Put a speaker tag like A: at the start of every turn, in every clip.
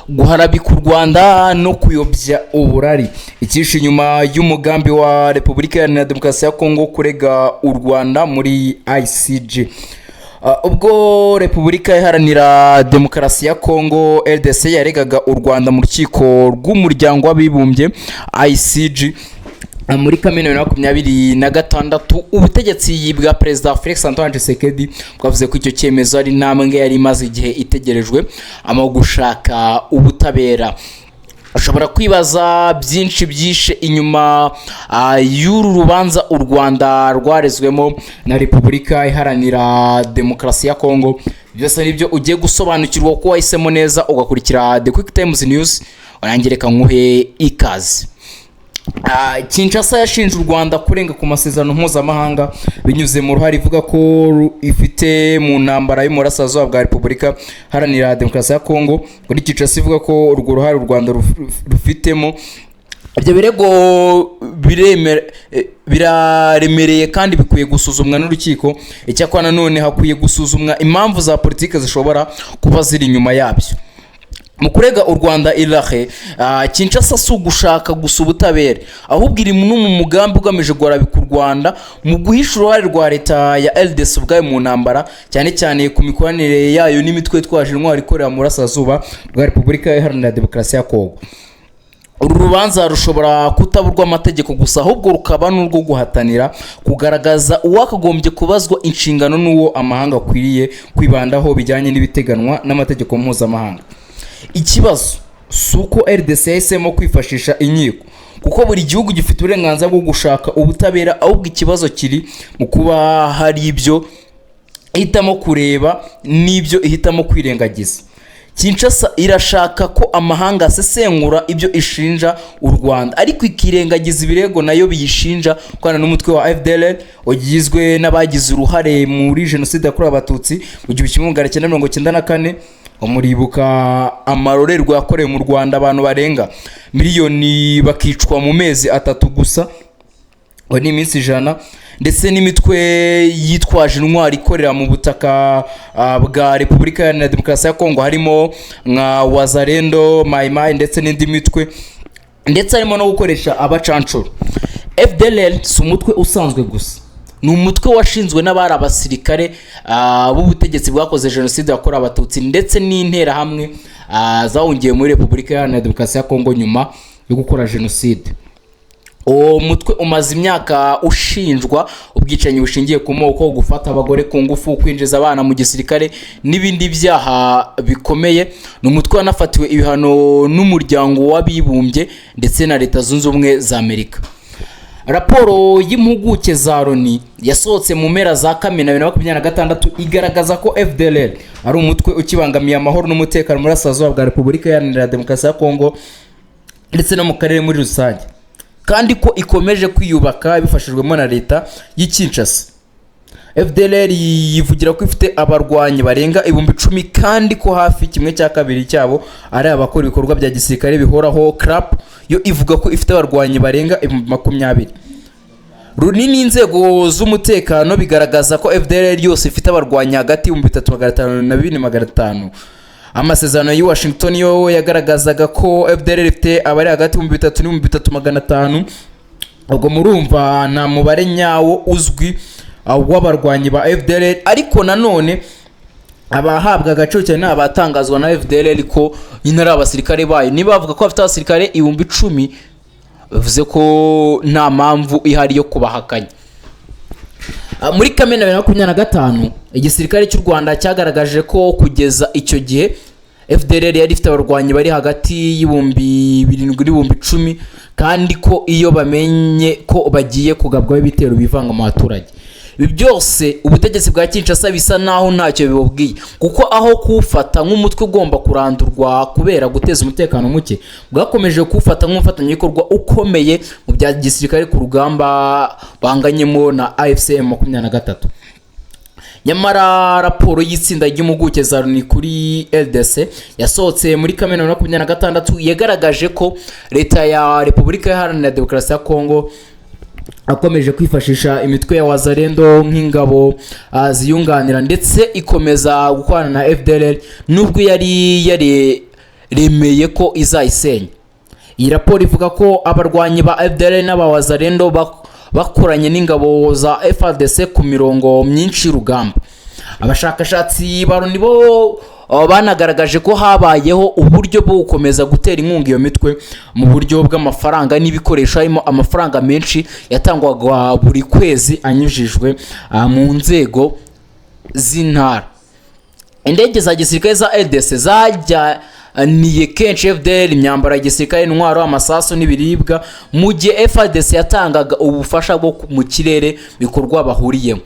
A: Guharabika u Rwanda no kuyobya uburari. Icyishe inyuma y'umugambi wa Repubulika Iharanira Demokarasi ya Kongo kurega u Rwanda muri ICJ. Ubwo Repubulika Iharanira Demokarasi ya Kongo, RDC, yaregaga u Rwanda mu Rukiko rw'Umuryango w'Abibumbye, ICJ, muri Kamena 2026, ubutegetsi bwa Perezida Felix Antoine Tshisekedi bwavuze ko icyo cyemezo ari intambwe yari imaze igihe itegerejwe mu gushaka ubutabera. Ushobora kwibaza byinshi byishe inyuma y'uru rubanza u Rwanda rwarezwemo na Repubulika Iharanira Demokarasi ya Kongo. Byose nibyo ugiye gusobanukirwa ko wahisemo neza ugakurikira The Quick Times News. Urangireka nkuhe ikaze. Kinshasa yashinje u Rwanda kurenga ku masezerano mpuzamahanga binyuze mu ruhare ivuga ko ifite mu ntambara y'umurasirazuba bwa Repubulika Iharanira Demokarasi ya Kongo. Muri Kinshasa ivuga ko urwo ruhare u Rwanda rufitemo, ibyo birego biraremereye kandi bikwiye gusuzumwa n'urukiko. Icyakora nanone hakwiye gusuzumwa impamvu za politiki zishobora kuba ziri inyuma yabyo. Mu kurega u Rwanda i La Haye, Kinshasa si ugushaka gusa ubutabera, ahubwo iri no mu mugambi ugamije guharabika u Rwanda mu guhisha uruhare rwa leta ya RDC ubwayo mu ntambara, cyane cyane ku mikoranire yayo n'imitwe itwaje intwaro ikorera mu burasirazuba bwa Repubulika Iharanira Demokarasi ya Kongo. Uru rubanza rushobora kutaba urw'amategeko gusa, ahubwo rukaba n'urwo guhatanira kugaragaza uwakagombye kubazwa inshingano n'uwo amahanga akwiriye kwibandaho bijyanye n'ibiteganwa n'amategeko mpuzamahanga. Ikibazo si uko RDC yahisemo kwifashisha inkiko, kuko buri gihugu gifite uburenganzira bwo gushaka ubutabera, ahubwo ikibazo kiri mu kuba hari ibyo ihitamo kureba n'ibyo ihitamo kwirengagiza. Kinshasa irashaka ko amahanga asesengura ibyo ishinja u Rwanda, ariko ikirengagiza ibirego nayo biyishinja gukorana n'umutwe wa FDLR ugizwe n'abagize uruhare muri jenoside yakorewe Abatutsi mu 1994. Muribuka amarorerwa yakorewe mu Rwanda, abantu barenga miliyoni bakicwa mu mezi 3 gusa, ngo ni iminsi 100, ndetse n'imitwe yitwaje intwari ikorera mu butaka bwa Repubulika Iharanira Demokarasi ya Kongo, harimo nka Wazalendo, Mayimayi ndetse n'indi mitwe, ndetse harimo no gukoresha abacancuro. FDLR si umutwe usanzwe gusa, ni umutwe washinzwe n'abari abasirikare b'ubutegetsi bwakoze jenoside yakorewe Abatutsi, ndetse n'interahamwe zahungiye muri Repubulika Iharanira Demokarasi ya Kongo nyuma yo gukora jenoside. Uwo mutwe umaze imyaka ushinjwa ubwicanyi bushingiye ku moko, gufata abagore ku ngufu, kwinjiza abana mu gisirikare n'ibindi byaha bikomeye. Ni umutwe wanafatiwe ibihano n'Umuryango w'Abibumbye ndetse na Leta Zunze Ubumwe za Amerika. Raporo y'impuguke za Loni yasohotse mu mpera za Kamena 2026 igaragaza ko FDLR ari umutwe ukibangamiye amahoro n'umutekano muri Burasirazuba bwa Repubulika Iharanira Demokarasi ya Kongo ndetse no mu karere muri rusange, kandi ko ikomeje kwiyubaka bifashijwemo na leta y'i Kinshasa. FDLR yivugira ko ifite abarwanyi barenga 10,000, kandi ko hafi kimwe cya kabiri cyabo ari abakora ibikorwa bya gisirikare bihoraho. CRAP yo ivuga ko ifite abarwanyi barenga 20,000. Loni n'inzego z'umutekano bigaragaza ko FDLR yose ifite abarwanyi hagati y'3,500 na 2,500. Amasezerano y'i Washington yo yagaragazaga ko FDLR ifite abari hagati y' 3,000 n'ibihumbi 3,500. Ubwo murumva nta mubare nyawo uzwi w'abarwanyi ba FDLR, ariko nanone abahabwa agaciro cyane ni abatangazwa na FDLR ko nyine ari abasirikare bayo. Niba bavuga ko bafite abasirikare 10,000, bivuze ko nta mpamvu ihari yo kubahakanya. Muri Kamena 2025, igisirikare cy'u Rwanda cyagaragaje ko kugeza icyo gihe FDLR yari ifite abarwanyi bari hagati y'7,000 n'ibihumbi 10, kandi ko iyo bamenye ko bagiye kugabwaho ibitero bivanga mu baturage. Ibi byose ubutegetsi bwa Kinshasa bisa naho ntacyo bibubwiye, kuko aho kuwufata nk'umutwe ugomba kurandurwa kubera guteza umutekano muke, bwakomeje kuwufata nk'umufatanyabikorwa ukomeye mu bya gisirikare ku rugamba banganyemo na AFC M23. Nyamara raporo y'itsinda ry'impuguke za Loni kuri RDC yasohotse muri Kamena 2026 yagaragaje ko leta ya Repubulika Iharanira Demokarasi ya Kongo akomeje kwifashisha imitwe ya Wazalendo nk'ingabo ziyunganira, ndetse ikomeza gukorana na FDLR nubwo yari yari yaremeye ko izayisenya. Iyi raporo ivuga ko abarwanyi ba FDLR n'abawazalendo bakoranye n'ingabo za FARDC ku mirongo myinshi y'urugamba. Abashakashatsi ba Loni bo banagaragaje ko habayeho uburyo bwo gukomeza gutera inkunga iyo mitwe mu buryo bw'amafaranga n'ibikoresho, harimo amafaranga menshi yatangwaga buri kwezi anyujijwe mu nzego z'intara. Indege za gisirikare za RDC zajyaniye kenshi FDLR imyambaro ya gisirikare, intwaro, amasasu n'ibiribwa, mu gihe FARDC yatangaga ubufasha bwo mu kirere bikorwa bahuriyemo.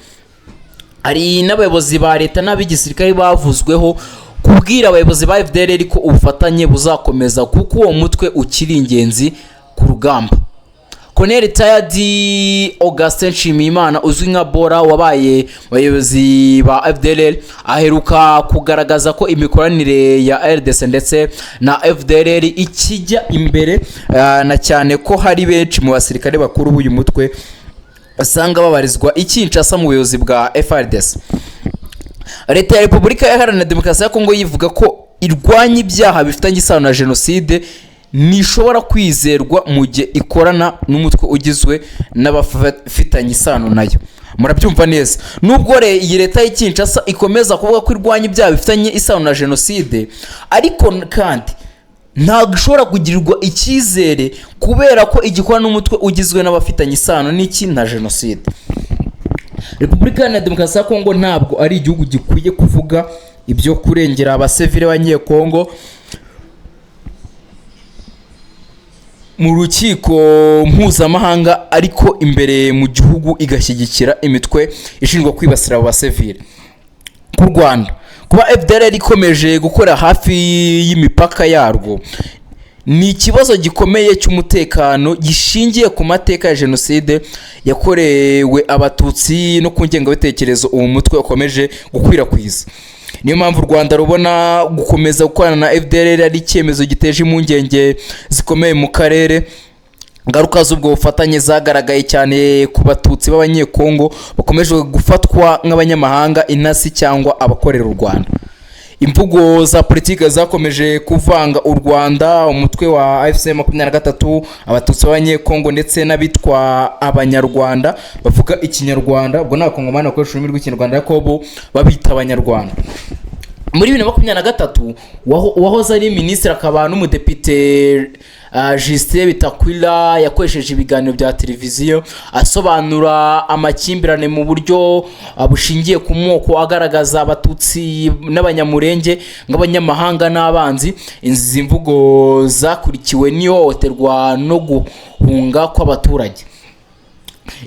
A: Hari n'abayobozi ba leta n'ab'igisirikare bavuzweho kubwira abayobozi ba FDLR ko ubufatanye buzakomeza kuko uwo mutwe ukiri ingenzi ku rugamba. Colonel Retired Augustin Nshimiyimana, uzwi nka Bora, wabaye abayobozi ba FDLR, aheruka kugaragaza ko imikoranire ya RDC ndetse na FDLR ikijya imbere, na cyane ko hari benshi mu basirikare bakuru b'uyu mutwe usanga babarizwa i Kinshasa mu buyobozi bwa FARDC. Leta ya Repubulika Iharanira Demokarasi ya Kongo yivuga ko irwanya ibyaha bifitanye isano na jenoside ntishobora kwizerwa mu gihe ikorana n'umutwe ugizwe n'abafitanye isano nayo. Murabyumva neza, nubwo iyi leta y'i Kinshasa ikomeza kuvuga ko irwanya ibyaha bifitanye isano na jenoside, ariko kandi ntabwo ishobora kugirirwa icyizere kubera ko igikora n'umutwe ugizwe n'abafitanye isano n'iki? Na jenoside. Repubulika Iharanira Demokarasi ya Kongo ntabwo ari igihugu gikwiye kuvuga ibyo kurengera abasivile b'Abanyekongo mu rukiko mpuzamahanga, ariko imbere mu gihugu igashyigikira imitwe ishinzwe kwibasira abo basivile. Ku Rwanda, kuba FDLR ikomeje gukora hafi y'imipaka yarwo ni ikibazo gikomeye cy'umutekano gishingiye ku mateka ya jenoside yakorewe Abatutsi no ku ngengabitekerezo uwo mutwe ukomeje gukwirakwiza. Niyo mpamvu u Rwanda rubona gukomeza gukorana na FDLR ari icyemezo giteje impungenge zikomeye mu karere. Ingaruka z'ubwo bufatanye zagaragaye cyane ku Batutsi b'Abanyekongo bakomeje gufatwa nk'abanyamahanga, intasi cyangwa abakorera u Rwanda. Imvugo za politiki zakomeje kuvanga u Rwanda, umutwe wa AFC 23, Abatutsi b'Abanyekongo ndetse n'abitwa Abanyarwanda bavuga Ikinyarwanda. Ubwo ni Abakongomani bakoresha ururimi rw'Ikinyarwanda, ariko bo babita Abanyarwanda. Muri 2023, uwahoze ari minisitiri akaba n'umudepite Justin Bitakwira yakoresheje ibiganiro bya televiziyo asobanura amakimbirane mu buryo bushingiye ku moko, agaragaza Abatutsi n'Abanyamurenge nk'abanyamahanga n'abanzi. Izi mvugo zakurikiwe n'ihohoterwa no guhunga kw'abaturage.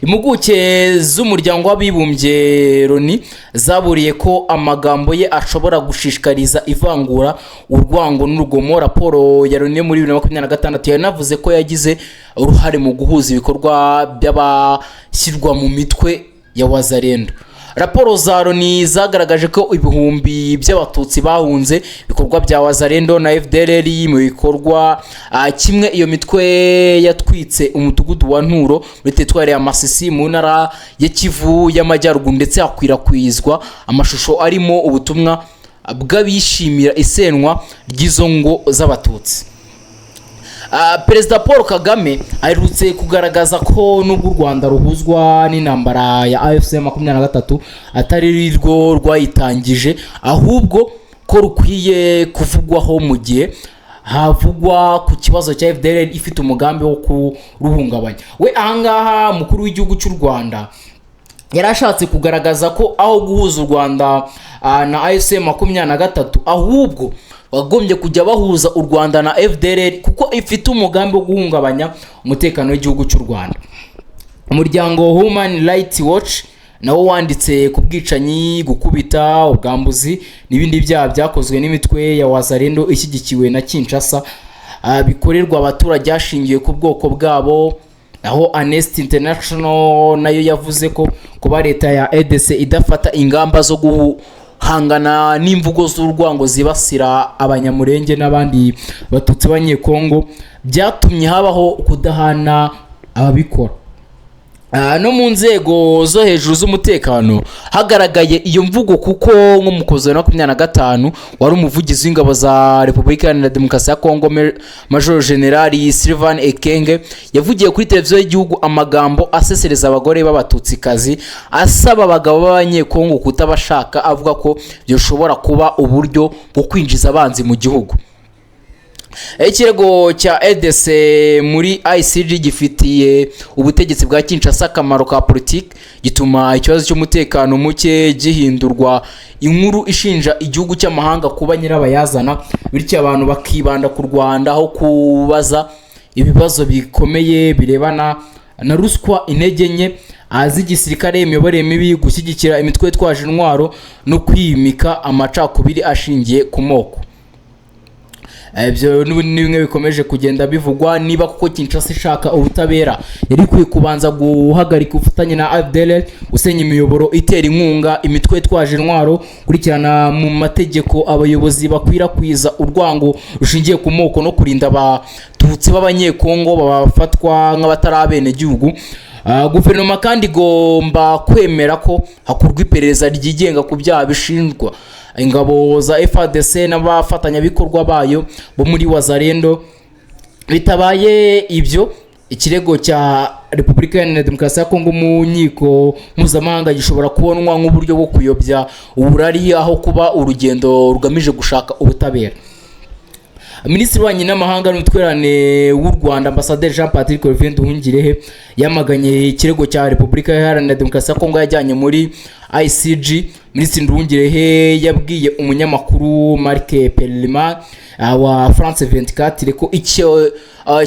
A: Impuguke z'Umuryango w'Abibumbye Loni zaburiye ko amagambo ye ashobora gushishikariza ivangura, urwango n'urugomo. Raporo ya Loni muri 2026 yanavuze ko yagize uruhare mu guhuza ibikorwa by'abashyirwa mu mitwe ya Wazalendo. Raporo za Loni zagaragaje ko ibihumbi by'Abatutsi bahunze ibikorwa bya Wazalendo na FDLR. Mu bikorwa kimwe, iyo mitwe yatwitse umudugudu wa Nturo muri teritwari ya Masisi mu ntara ya Kivu y'Amajyaruguru, ndetse hakwirakwizwa amashusho arimo ubutumwa bw'abishimira isenwa ry'izo ngo z'Abatutsi. Perezida Paul Kagame aherutse kugaragaza ko nubwo u Rwanda ruhuzwa n'intambara ya AFC 23, atari rwo rwayitangije, ahubwo ko rukwiye kuvugwaho mu gihe havugwa ku kibazo cya FDLR ifite umugambi wo kuruhungabanya. We ahangaha, umukuru w'igihugu cy'u Rwanda yari ashatse kugaragaza ko aho guhuza u Rwanda na AFC 23, ahubwo bagombye kujya bahuza u Rwanda na FDLR kuko ifite umugambi wo guhungabanya umutekano w'igihugu cy'u Rwanda. Umuryango Human Rights Watch nawo wanditse ku bwicanyi, gukubita, ubwambuzi n'ibindi byaha byakozwe n'imitwe ya Wazalendo ishyigikiwe na Kinshasa, bikorerwa abaturage hashingiwe ku bwoko bwabo. Aho Amnesty International nayo yavuze ko kuba leta ya RDC idafata ingamba zo guhangana n'imvugo z'urwango zibasira Abanyamurenge n'abandi Batutsi b'Abanyekongo byatumye habaho kudahana ababikora. No mu nzego zo hejuru z'umutekano hagaragaye iyo mvugo, kuko nko mu Kuboza 2025 wari umuvugizi w'ingabo za Repubulika Iharanira Demokarasi ya Kongo, Major General Sylvain Ekenge, yavugiye kuri televiziyo y'igihugu amagambo asesereza abagore b'Abatutsikazi, asaba abagabo b'Abanyekongo kutabashaka, avuga ko bishobora kuba uburyo bwo kwinjiza abanzi mu gihugu. Ikirego cya RDC muri ICJ gifitiye ubutegetsi bwa Kinshasa akamaro ka politiki. Gituma ikibazo cy'umutekano muke gihindurwa inkuru ishinja igihugu cy'amahanga kuba nyirabayazana, bityo abantu bakibanda ku Rwanda aho kubaza ibibazo bikomeye birebana na ruswa, intege nke z'igisirikare, imiyoborere mibi, gushyigikira imitwe yitwaje intwaro no kwimika amacakubiri ashingiye ku moko. Ibyo n'ubundi ni bimwe bikomeje kugenda bivugwa. Niba kuko Kinshasa ishaka ubutabera, yari ikwiye kubanza guhagarika ubufatanye na FDLR, gusenya imiyoboro itera inkunga imitwe yitwaje intwaro, gukurikirana mu mategeko abayobozi bakwirakwiza urwango rushingiye ku moko no kurinda Abatutsi b'Abanyekongo bafatwa nk'abatari abenegihugu. Guverinoma kandi igomba kwemera ko hakorwa iperereza ryigenga ku byaha bishinjwa ingabo za FARDC n'abafatanyabikorwa bayo bo muri Wazalendo. Bitabaye ibyo, ikirego cya Repubulika Iharanira Demokarasi ya Kongo mu nkiko mpuzamahanga gishobora kubonwa nk'uburyo bwo kuyobya uburari aho kuba urugendo rugamije gushaka ubutabera. Minisitiri w'Ububanyi n'Amahanga n'Ubutwererane w'u Rwanda, Ambasaderi Jean Patrick Olivier Nduhungirehe, yamaganye ikirego cya Repubulika Iharanira Demokarasi ya Kongo yajyanye muri ICJ. Minisitiri Nduhungirehe yabwiye umunyamakuru Marc Perelman wa France 24 ko icyo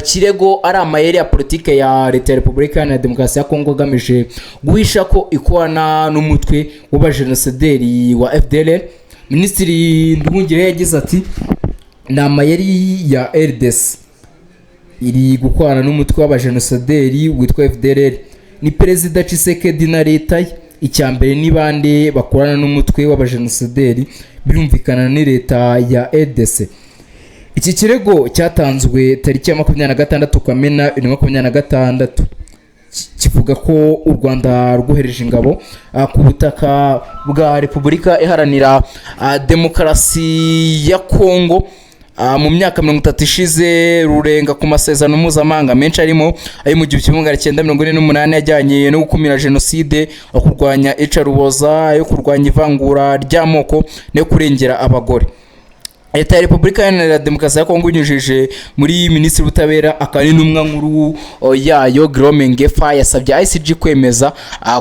A: kirego ari amayeri ya politike ya leta ya Repubulika Iharanira Demokarasi ya Kongo agamije guhisha ko ikorana n'umutwe w'abajenosideri wa FDLR. Minisitiri Nduhungirehe yagize ati: "Ni amayeri ya RDC iri gukorana n'umutwe w'abajenosideri witwa FDLR. Ni Perezida Tshisekedi na leta ye. Icya mbere, ni bande bakorana n'umutwe w'abajenosideri? Birumvikana, ni leta ya RDC." Iki kirego cyatanzwe tariki ya 26 Kamena 2026, kivuga ko u Rwanda rwohereje ingabo ku butaka bwa Repubulika Iharanira Demokarasi ya Kongo mu myaka 30 ishize, rurenga ku masezerano mpuzamahanga menshi, arimo ayo mu 1948 ajyanye no gukumira jenoside, ayo kurwanya iyicaruboza, ayo kurwanya ivangura ry'amoko no kurengera abagore. Leta ya Repubulika Iharanira Demokarasi ya Kongo, inyujije muri Minisitiri w'Ubutabera akaba n'intumwa nkuru yayo Guillaume Ngefa, yasabye ICJ kwemeza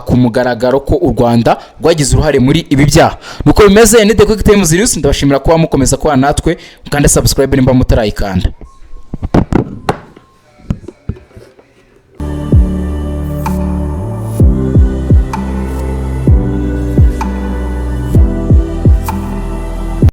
A: ku mugaragaro ko u Rwanda rwagize uruhare muri ibi byaha. Nuko bimeze. Ni The Quick Times News. Ndabashimira kuba mukomeza kubana natwe. Mukande subscribe nimba mutarayikanda.